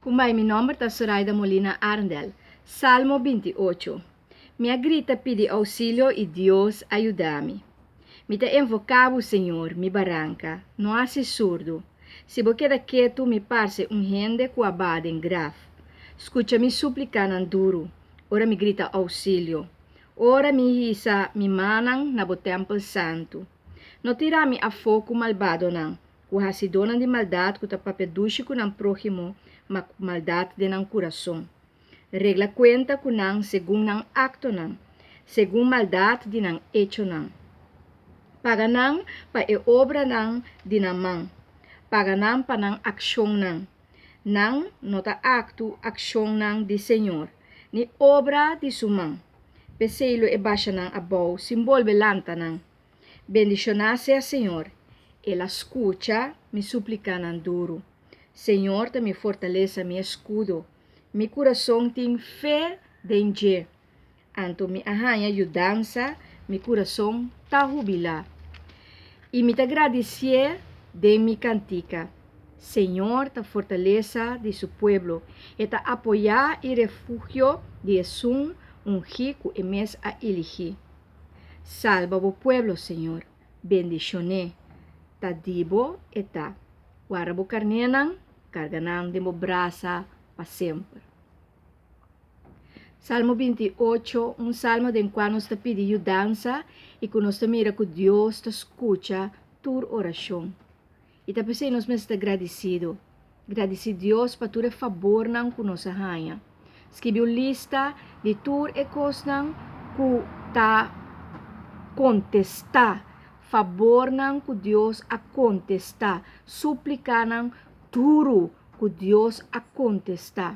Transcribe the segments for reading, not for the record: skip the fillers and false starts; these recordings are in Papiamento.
Kumbai mi nomber ta Soraida Molina Arndel. Salmo 28. Mi a grita pidi ousilio i Dios a yuda mi. Mi ta invoká bo, Señor, mi baranka, no hasi surdu. Si bo keda ketu, mi parse un hende ku a baha den graf. Skucha mi súplikanan duru, ora mi grita ousilio, ora mi hisa mi mannan na bo tèmpel santu. No tira mi afó ku malbadonan, ku hasidónan di maldat ku ta papia dushi ku nan próhimo, ma ku maldat den nan kurason. Regla kuenta ku nan segun nan aktonan, segun maldat di nan echonan. Paga nan pa e obranan di nan man, paga nan pa nan akshonnan. Nan no ta aktu akshonnan di señor, ni obra di su man. P'esei lo e basha nan abou sin bolbe lanta nan. Bendishoná sea Señor, El a skucha mi suplikanan duru. Señor ta mi fortalesa, mi eskudo. Mi kurason tin fe den dje. Anto mi a haña yudansa, mi kurason ta hubilá. I mi ta gradisié den mi kantika. Señor ta fortalesa di su pueblo, E ta apoyá i refugio di esun ungí ku e mes a iligí. Salba bo pueblo, Señor, bendishon'é, ta di bo e ta. Warda bo karnénan, karga nan den bo brasa pa semper. Salmo 28, un salmo den kua nos ta pidi yudansa i ku nos ta mira ku Dios ta skucha tur orashon. I ta p'esei nos mester ta gradisido. Gradisí Dios pa tur e fabornan ku nos a haña. Skibi un lista di tur e kosnan ku ta kontestá, fabornan ku Dios a kontestá, súplikanan duru ku Dios a kontestá.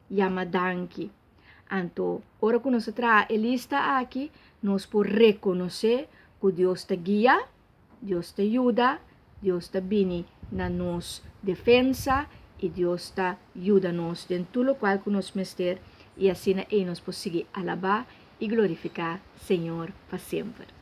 Yama danki. Anto, ora ku nos a traha e lista aki, nos por rekonosé ku Dios ta guia Dios ta yuda, Dios ta bini na nos defensa i Dios ta yuda nos den tur lokual ku nos mester i asina ei nos por sigui alabá i glorifiká Señor pa semper.